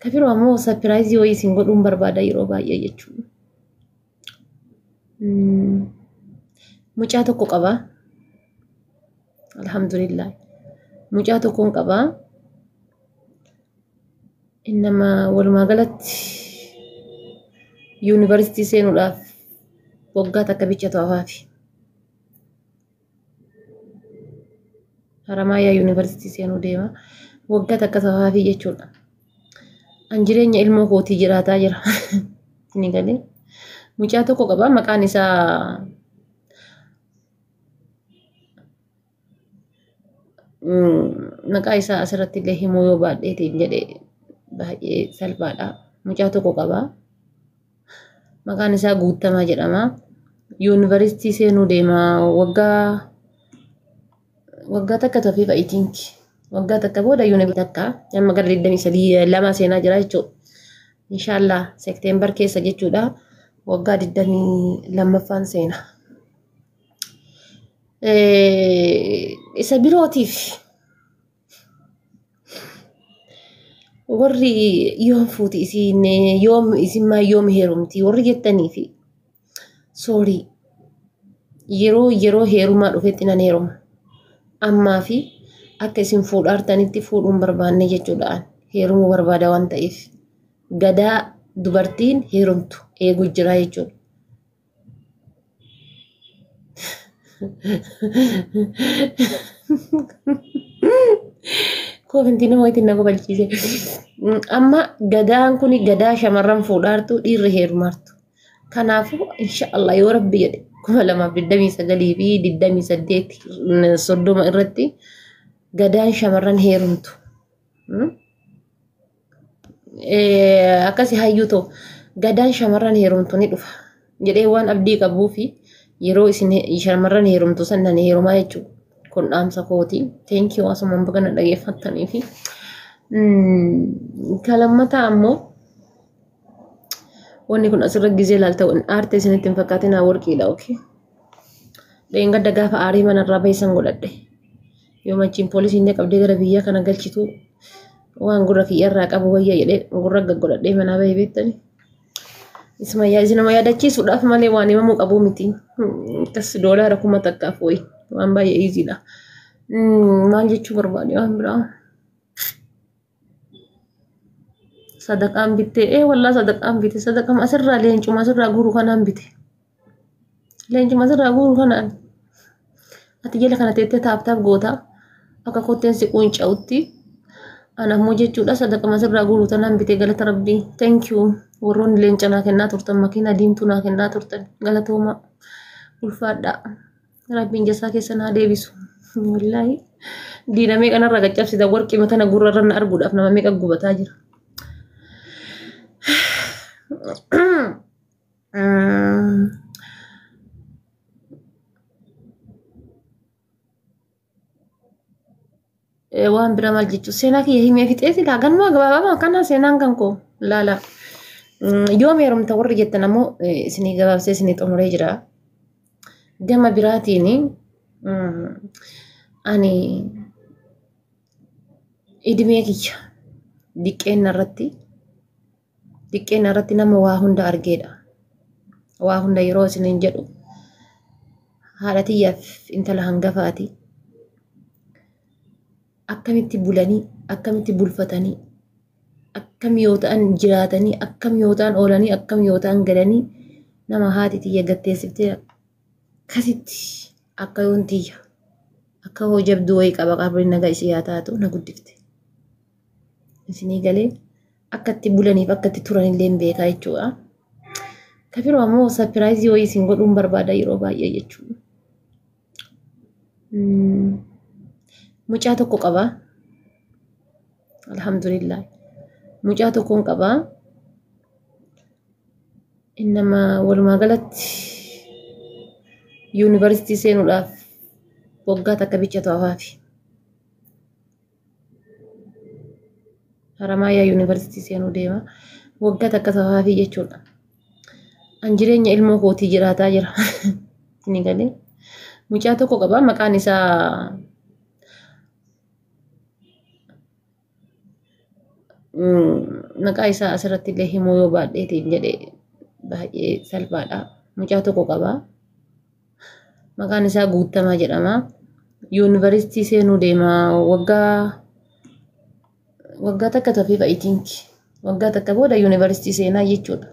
Ka biroo ammoo surprise wayii isin godhuun barbaada yeroo baay'ee jechuudha. Mucaa tokko qaba. Alhamdulillah. Mucaa tokkoon qaba. Innama walumaa galatti yuunivarsiitii seenuudhaaf waggaa takka bichatu hafaafi. Haramaayaa yuunivarsiitii seenuu deema. Waggaa takka hafaafi jechuudha. An jireenya ilmoo kootii jiraataa jira. Ni galee. Mucaa tokko qaba. Maqaan isaa maqaa isaa asirratti illee himuu yoo baadheetiin jedhe baay'ee salphaadha. Mucaa tokko qaba. Maqaan isaa Guuttamaa jedhama. Yuunivarsiitii seenuu deema. Waggaa waggaa takka tafee I think. Waggaa takka booda yuunivarsiitii takka amma gara 23 lama seenaa jira jechuudha. Inshaallah Seekteembar keessa jechuudha. Waggaa 22ffaan seena. Isa birootiif warri yoom fuuti isiin yoom isin maa yoom heerumti warri jettanii fi soorii yeroo yeroo heerumaa dhufetti nan heeruma. Ammaa fi akka isin fuudhaartanitti fuudhuun barbaanne jechuudha. Heerumuu barbaada waan ta'eef gadaa dubartiin heerumtu eeguu jira jechuudha. Koofinti nama wayitiin na kobalchiise. Amma gadaan kun gadaa shamarran fuudhaartu dhiirri heerumaartu. Kanaafuu inshaallah yoo rabbi jedhe 2029 fi 28 30 irratti gadaan shamarran heerumtu. Akkasi hayyuu ta'u gadaan shamarran heerumtu ni dhufa jedhee waan abdii qabuu fi yeroo isin shamarran heerumtu san nan heerumaa jechuudha. Kun dhaamsa kooti. Thank you asumaan baga na dhageeffattanii fi kalammataa ammoo wanni kun asirra gizee ilaalta aartee isinitti hin fakkaatin haa warqiidha okay. Dheengadda gaafa aarii manarraa bahisan godhadhe. Yoo machiin poolisiin na qabdee gara biyyaa kana galchitu waan gurra kiyyarraa qabu wayya jedhee gurra gaggodhadhee manaa bahee beektani. Isuma isinuma yaadachiisuudhaaf malee waan himamuu qabu miti. Akkas doolaara 1000f wayi waan baay'ee iiziidha. Maal jechuu barbaade waan biraa? Sadaqaan bittee ee wallaa sadaqaan bite sadaqama asirraa leencuma asirraa guuru kanaan bite. Leencuma asirraa guuru kanaan. Ati jala kana teettee taap taap goota akka kotteen si quunca'utti. Ana ammoo jechuudha sadaqama asirraa guuru tanaan bite galata rabbii. Thank you. Warroonni leenca naa kennaa turtan makiinaa diimtuu naa kennaa turtan galatooma ulfaadhaa. Rabbiin jasaa keessan haa deebisu. Wallaahi diina meeqa narra gaccabsita warqii tana gurra irra na arguudhaaf nama meeqa gubataa jira. Waan biraa maal jechuun seenaa kiyya himee fixee silaa ganuma gabaabaa kana seenaan kan koo laala. Yoom heerumta warri jettan ammoo isinii gabaabsee isinii xumuree jira. Gama biraatiin ani idimee kiyya diqqeenna irratti diqqeenna irratti nama waa hunda argeedha. Waa hunda yeroo isiniin jedhu haadha tiyyaaf intala hangafaati. Akkamitti bulanii, akkamitti bulfatanii, akkam yoo ta'an jiraatanii, akkam yoo ta'an oolanii, akkam yoo ta'an galanii nama haati tiyya gatteessiftee akkasitti akka yoon tiyya akka hoo jabduu wayii qaba qabriin nagaa isii haa taatu na guddifte. Isinii galee akka itti bulaniif akka itti turan illee hin beekaa jechuudha. Ka biroo ammoo sapiraayizii wayii isin godhuun barbaada yeroo baay'ee jechuudha. Mucaa tokko qaba. Alhamdulillah. Mucaa tokkoon qaba. Innama walumaa galatti yuunivarsiitii seenuudhaaf waggaa takka bichatu hafaafi. Haramaayaa yuunivarsiitii seenuu deema. Waggaa takka hafaafi jechuudha. An jireenya ilmoo kootii jiraataa jira. Ni galee. Mucaa tokko qaba. Maqaan isaa Maqaa isaa asirratti illee himuu yoo baadheetiin jedhe baay'ee salphaadha. Mucaa tokko qaba. Maqaan isaa Guuttamaa jedhama. Yuunivarsiitii seenuu deema waggaa takka tafii I think. Waggaa takka booda yuunivarsiitii seenaa jechuudha.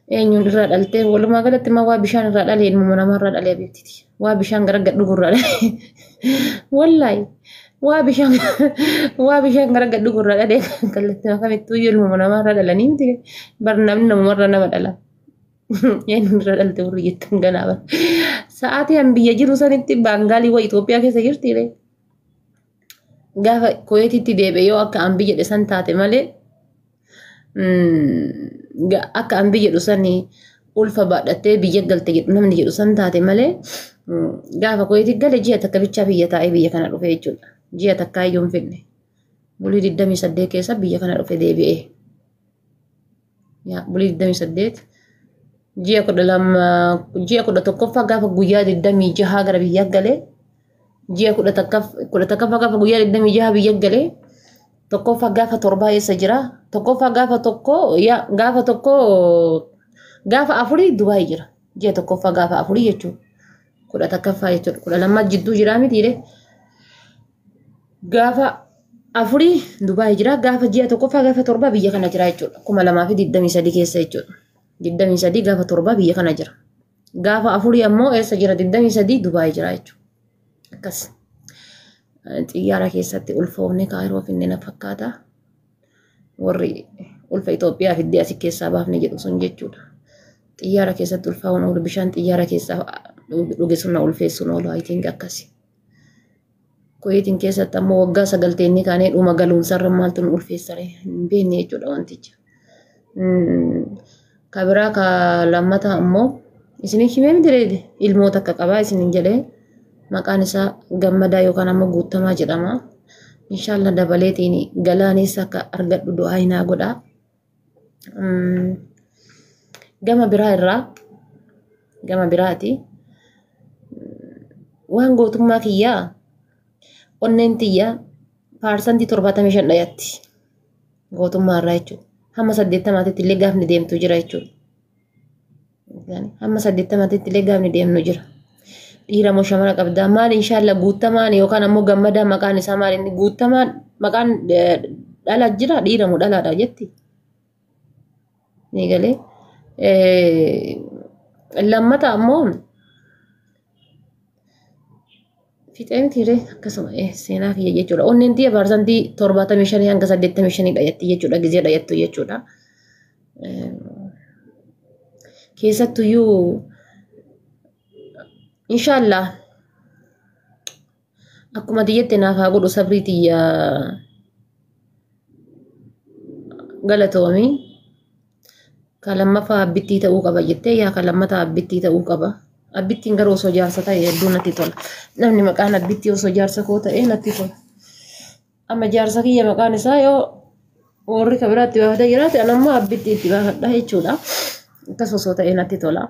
Eenyuun irraa dhaltee walumaa galatti immoo waa bishaan irraa dhalee ilmuma namaa irraa dhalee beektiti. Waa bishaan gara gad dhugu irraa dhalee. Wallaahi waa bishaan gara gad dhugu irraa dhalee kallattii kamittuu ilmuma namaa irraa dhalanii miti bar namni namumarraa nama dhala. Eenyuun irraa dhalte warri jettan ganaa bar. Sa'aatii an biyya jiru sanitti Baangaalii waa Itoophiyaa keessa jirti. Gaafa Kuweetitti deebi'e yoo akka an biyya san taate malee, akka an biyya jedhu sani ulfa baadhattee biyya galte jedhu namni jedhu san taate malee, gaafa Kuweetii gale ji'a takka bichaa biyya taa'ee biyya kana dhufe jechuudha. Ji'a takkaa iyyuu hin fidne. Bulii 28 keessa biyya kana dhufe deebi'ee. Bulii 28, ji'a 12, ji'a 11ffaa gaafa guyyaa 26 gara biyya galee, ji'a 11ffaa gaafa guyyaa 26 biyya galee, tokkoffaa gaafa 7 eessa jira? Tokkoffaa gaafa 1, gaafa 1, gaafa 4 Dubaay jira. Ji'a tokkoffaa gaafa 4 jechuudha. 11ffaa jechuudha. 12 jidduu jira mitiire. Gaafa 4 Dubaay jira. Gaafa ji'a tokkoffaa gaafa 7 biyya kana jira jechuudha. 2023 keessa jechuudha. 23 gaafa 7 biyya kana jira. Gaafa 4 ammoo eessa jira? 23 Dubaay jira jechuudha. Akkas. Xiyyaara keessatti ulfoofne Kaayiroo finne na fakkaata. Warri ulfa Itoophiyaa fiddee asii keessaa baafne jedhu sun jechuudha. Xiyyaara keessatti ulfaa'uun oolu, bishaan xiyyaara keessaa dhuge sun na ulfeessuun oolu, I think akkasi. Kuweetiin keessatti ammoo waggaa 9 teennee kaanee dhuma galuunsarra maaltu nu ulfeessare hin beekne jechuudha wanticha. Ka biraa ka lammataa ammoo isin himee miti, ilmoo takka qabaa isinin jedhee, maqaan isaa Gammadaa yookaan ammoo Guuttamaa jedhama. Inshaallah dabaleetiin galaanis akka argadhu du'aa hinaa godhaa. Gama biraa irraa, gama biraati. Waan gootummaa kiyyaa onneen tiyyaa 75% dhayatti. Gootummaa irraa jechuudha. Hamma 80tti illee gaafni deemtu jira jechuudha. Hamma 80tti illee gaafni deemnu jira. Dhiira moo shamara qabdaa? Maal, inshaallah Guuttamaan yookaan ammoo Gammadaa maqaan isaa maal inni? Guuttamaan maqaan dhala jira, dhiira moo dhalaadha jetti. Ni galee. Lammata ammoo fixee mitiiree akkasuma seenaa kiyya jechuudha. Onneen tiyya 75% hanga 85 dhayatti jechuudha, gizee dhayattu jechuudha. Keessattuyyuu inshaallah akkuma tiyyatti naaf haa godhu sabrii tiyya, galatoomii. Ka lammaffaa abbittii ta'uu qaba jettee, yaa ka lammataa abbittii ta'uu qaba. Abbittiin garuu osoo jaarsa ta'e hedduu natti tola. Namni maqaan abbittii osoo jaarsa koo ta'e natti tola. Amma jaarsa kiyya maqaan isaa yoo warri ka biraatti baafatee jiraate, an ammoo abbittii itti baafadha jechuudha. Akkas osoo ta'e natti tola.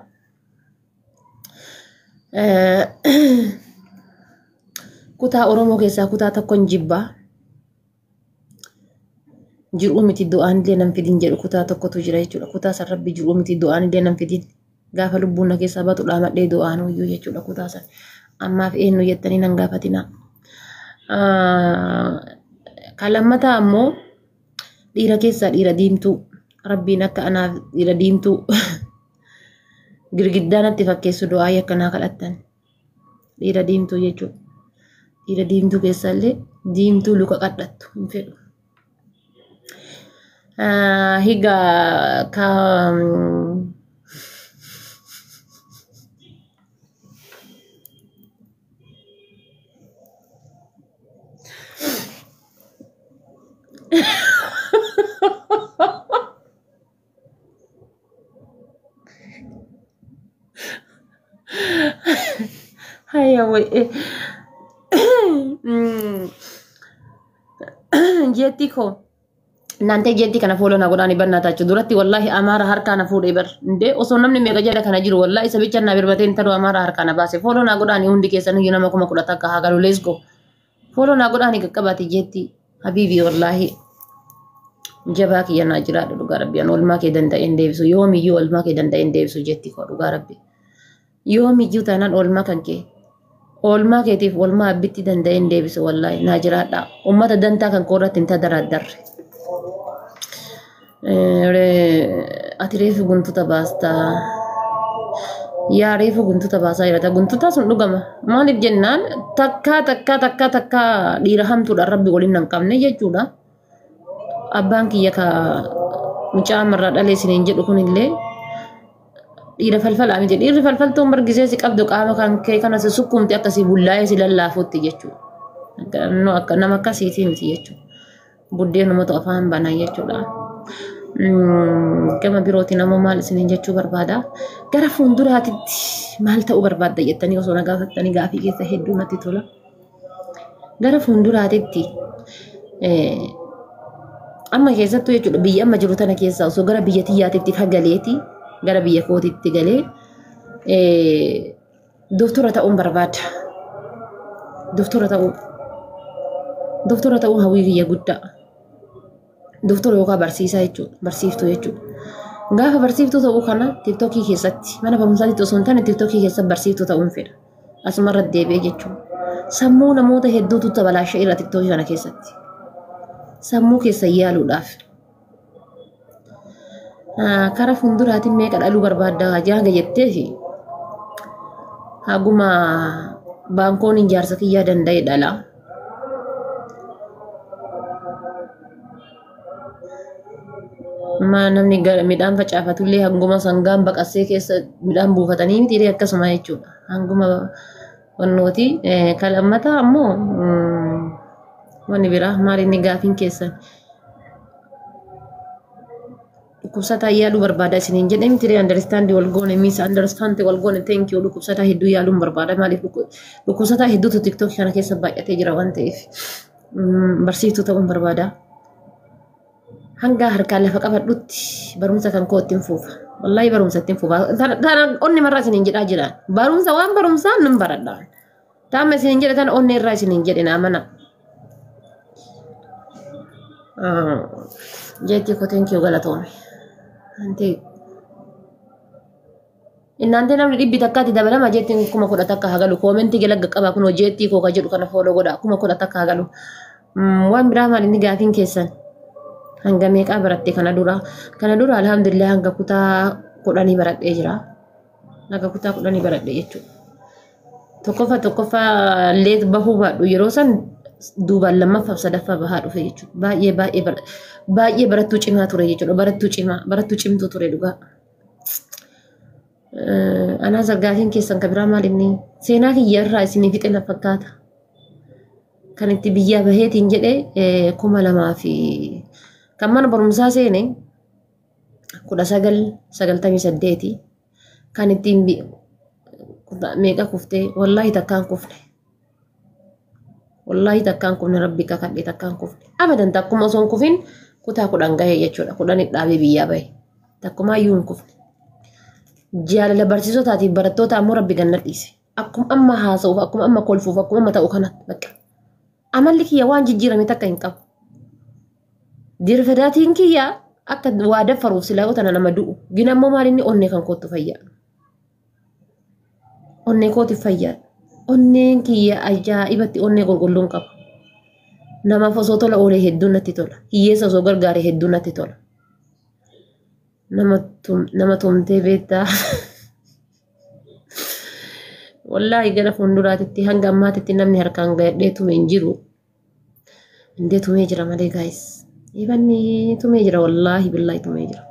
Kutaa Oromoo keessaa kutaa tokkon jibbaa. Jiruu miti du'aan illee nan fidin jedhu kutaa tokkotu jira jechuudha. Kutaa san rabbi jiruu miti du'aan illee nan fidin. Gaafa lubbuun na keessaa baatu dhaamadhee du'aan iyyuu jechuudha kutaa san. Ammaaf eenyu jettanii nan gaafatina. Kan lammataa ammoo dhiira keessaa dhiira diimtuu. Rabbiin akka anaaf dhiira diimtuu girgiddaa natti fakkeessu du'aa akkanaa kadhattan. Dhiira diimtuu jechuudha. Dhiira diimtuu keessallee diimtuu luka qadhattu hin fedhu. Higa ka haya wai jeetti koo Naantee jeetti kana follow na godhaani bannaatachu duratti wallahi Amaara harkaa na fuudhee bar indee osoo namni meeqa jala kana jiru, wallahi isa bicha na birbatee intaloo Amaara harkaa na baase. Follow na godhaani hundi keessan iyyuu, nama 11,000 haa galu. Let's go, follow na godhaani qaqqabaati jeetti habiibi. Wallahi Jabaa kiyya naa jiraadhu dhugaa rabbi. An oolmaa kee danda'een deebisu. Yoomiyyuu oolmaa kee danda'een deebisu jetti koo dhugaa rabbi. Yoomiyyuu taanaan oolmaa kan kee. Oolmaa keetiif oolmaa abbitti danda'een deebisu wallaahi naa jiraadha. Uummata dantaa kan koo irratti hin tadaraaddarre. Ati reefu guntuta baastaa. Yaa reefu guntuta baasaa jirata. Guntuta sun dhugama. Maaliif jennaan takkaa takkaa takkaa takkaa dhiira hamtuudhaan rabbi waliin hin qabne jechuudha. Abbaan kiyya ka mucaa ammarraa dhalee isiniin jedhu kunillee dhiira falfalaa miti. Dhiirri falfaltuun bargisee si qabdu qaama kan kee kana si sukkuumti akkasii bullaa'ee si lallaafutti jechuudha. Akka nama akkasiitii miti jechuudha. Buddeenumatu afaan bana jechuudha. Gama birootiin ammoo maal isiniin jechuu barbaada? Gara fuulduraatitti maal ta'uu barbaadda jettanii osoo na gaafattanii gaafii keessa hedduu natti tola. Gara fuulduraatitti amma keessattuu jechuudha biyya amma jiru tana keessa osoo gara biyya tiyyaatitti fagaleeti gara biyya kootitti galee doktora ta'uun barbaada. Doktora ta'uu. Doktora ta'uu hawwii kiyya guddaa. Doktora yookaan barsiisaa jechuudha. Barsiiftuu jechuudha. Gaafa barsiiftuu ta'uu kana TikTokii keessatti mana barumsaatti osoo hin taane TikTokii keessatti barsiiftuu ta'uun fedha. Asumarra deebi'ee jechuudha. Sammuu namoota hedduutu tabalaashee irra TikTokii kana keessatti. Sammuu keessa yaaluudhaaf. Kara fuulduraatiin meeqa dhaluu barbaadda jaaga jettee fi haguma baankoon ijaarsa kiyyaa danda'e dhala. Ma namni midhaan facaafatullee hanguma sangaan baqassee keessa midhaan buufatanii miti akkasuma jechuudha. Hanguma wannooti kan lammataa ammoo wanni biraa maal inni gaafiin keessan dhukkubsataa yaaluu barbaada isiniin jedhe miti understand wal goone misunderstand wal goone thank you dhukkubsataa hedduu yaaluun barbaada maaliif dhukkubsataa hedduutu TikTok kana keessa baay'atee jira waan ta'eef barsiiftuu ta'uun barbaada. Hanga harkaan lafa qabadhutti barumsa kan koo ittiin fuufa. Wallaahi barumsa ittiin fuufa. Tana onni marraa isiniin jedhaa jiraan. Barumsa waan barumsaa nan baradha. Taama isiniin jedhe tana onni irraa isiniin jedhe naa mana. Jeetti koo thank you galatoome. Anti Innaantee namni dhibbi takkaatti dabalama jettiin 10,000 hagalu koomentii jala qaqqabaa kun jeettii koo ka jedhu kana follow godha 10,000 hagalu. Waan biraa maal inni gaafiin keessan? Hanga meeqaa baratte kana dura? Kana dura alhamdulillah hanga kutaa 10 baradhee jira. Hanga kutaa 10 baradhee jechuudha. Tokkoffaa illee bahuu baadhu yeroo san duubaan lammaffaaf sadaffaa bahaa dhufe jechuudha. Baay'ee baay'ee baay'ee barattuu cimaa ture jechuudha. Barattuu cimaa barattuu cimtuu ture dhugaa. Anaa zargaafiin keessan kan biraa maal inni seenaa kiyya irraa isinii fixe na fakkaata. Kan itti biyyaa baheetiin jedhee 2000 fi kan mana barumsaa seene 1998 kan ittiin meeqa kuftee wallaahi takkaan kufne. Wallaahi takkaan kufne rabbi kakadhe takkaan kufne. Abadan takkuma osoo hin kufin kutaa 10 gahee jechuudha. 10 dhaabee biyyaa bahe. Takkumaayyuu hin kufne. Jaalala barsiisotaatiif barattoota ammoo rabbi ganna dhiise. Akkuma amma haasa'uuf akkuma amma kolfuuf akkuma amma ta'u kana bakka. Amalli kiyya waan jijjiirame takka hin qabu. Dirfadaatiin kiyya akka waa daffaruuf silaa tana nama du'u. Gina ammoo maal inni onnee kan kootu fayyaa. Onnee kootiif fayyaa. Onneen kiyya ajaa'ibatti onnee qulqulluun qaba. Namaaf osoo tola oolee hedduun natti tola. Hiyyeessa osoo gargaare hedduun natti tola. Nama tumtee beektaa. Wallaahi gara fuulduraatitti hanga ammaatitti namni harkaan gadhee tume hin jiru. Indee tumee jira malee gaayis. Ibanni tumee jira wallaahi billaahi tumee jira.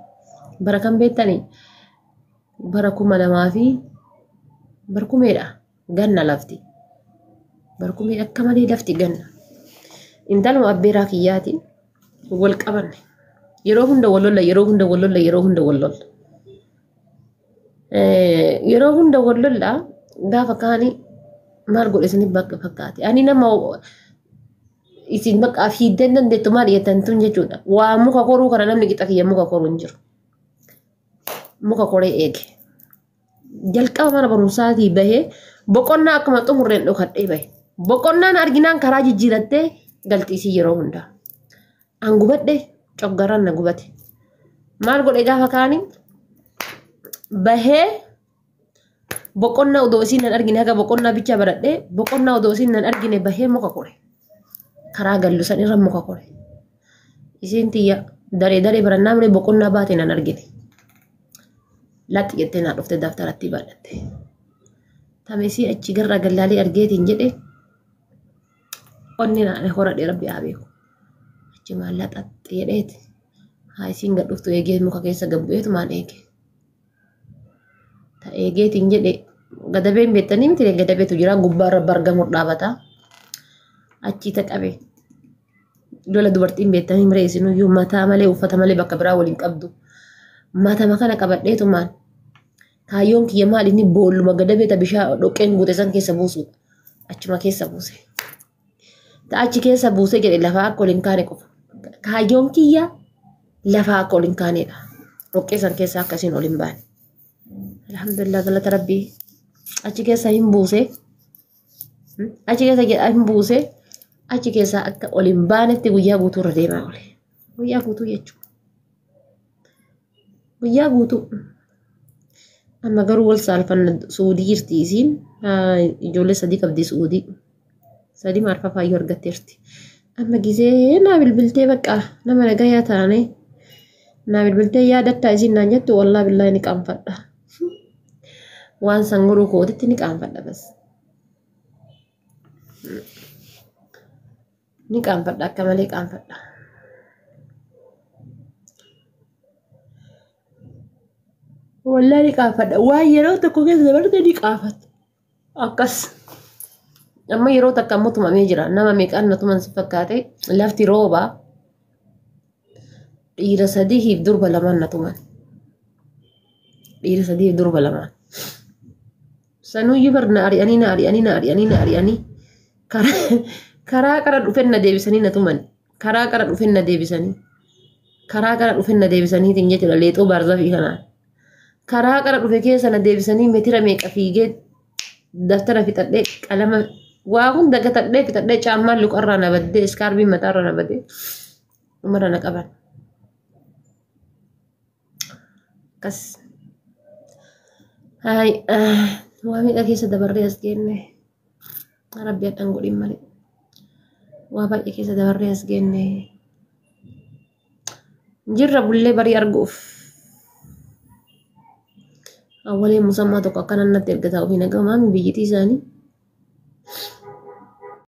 Bara kan beektanii bara 2000 fi barkumeedha ganna lafti. Barkumee akka malee lafti ganna. Intaluma abbeeraa kiyyaati wal qabanne. Yeroo hunda wal lolla yeroo hunda wal lolla yeroo hunda wal lolla. Yeroo hunda wal lolla gaafa kaani maal godhe isiniif bakka fakkaate. Ani nama isin bakka fiiddeen dandeettu maal jettan tun jechuudha. Waa muka koruu kana namni qixa kiyya muka koruu hin jiru. Muka koree eege. Jalqaba mana barumsaatii bahee boqonnaa akkuma xumurreen dhokadhee bahe. Boqonnaan arginaan karaa jijjiirattee galtiisii yeroo hundaa. An gubadhe Coggarraan na gubate. Maal godhe gaafa kaani bahee boqonnaa odoo isiin nan argine haga boqonnaa bicha baradhee boqonnaa odoo isiin nan argine bahee muka kore. Karaa gallu san irra muka kore. Isiin tiyya daree daree barannaa malee boqonnaa baate nan argine. Laxxi jettee naa dhufte daftaratti baadhatte. Tamesii achi garra gallaalee argeetiin jedhe onni naan horadhe rabbi haa beeku. Achi maallaa xaxxi jedheeti. Haa isiin gad dhuftu eegee muka keessa gad bu'eetu maan eege. Ta eegeetiin jedhe gadabeen beektanii miti gadabeetu jira gubbaarra bargamu dhaabata. Achii ta qabe. Lola dubartiin beektanii miree isinuyyuu mataa malee uffata malee bakka biraa waliin qabdu. Matama kana qabadheetu maan. Kaayyoon kiyya maal inni boolluma gadabee ta bishaan dhoqqeen guute san keessa buusuudha. Achuma keessa buuse. Ta achi keessa buuse jedhe lafaa akka ol hin kaane qofa. Kaayyoon kiyya lafaa akka ol hin kaanedha. Dhoqqee san keessa akkasiin ol hin baane. Alhamdulillah galata rabbii. Achi keessa hin buuse. Achi keessa hin buuse. Achi keessa akka ol hin baanetti guyyaa guutuu irra deemaa oole. Guyyaa guutuu jechuudha. Guyyaa guutuu. Amma garuu wal saalfanna Suudii jirti isiin. Ijoollee sadii qabdi Suudii. Sadii maarfaa faayyoo argatteerti. Amma gizee naa bilbiltee bakka nama nagayaa taane naa bilbiltee yaadattaa isiin naan jettu wallaa billaa ni qaanfadha. Waan san godhuu kootitti ni qaanfadha bas. Ni qaanfadha akka malee qaanfadha. Wallaa ni qaanfadha. Waan yeroo tokko keessa dabarte ni qaanfatta. Akkas. Amma yeroo takka ammoo tumamee jira. Nama meeqaan na tuman si fakkaate lafti rooba dhiira sadiif durba lamaan na tuman. Dhiira sadiif durba lamaan. Sanuyyuu bar na ari'anii na ari'anii na ari'anii na ari'anii karaa qara dhufen na deebisanii na tuman. Karaa qara dhufen na deebisanii. Karaa qara dhufen na deebisaniitiin jechuudha leexoo baarzafii kanaan. Karaa qara dhufe keessa na deebisanii meetira meeqa fiigee daftara fixadhee qalama waa hunda gatadhee fixadhee caammaan luqarraa na baddee iskaarbiin mataarraa na baddee dhumarra na qaban. Akkas. Hayi waa meeqa keessa dabarree as geenne rabbi hadhaan godhin malee waa baay'ee keessa dabarree as geenne jirra bullee barii arguuf. Awwalee musammaa tokko akkana natti ergataa ofii nagamaami biyyitii isaanii.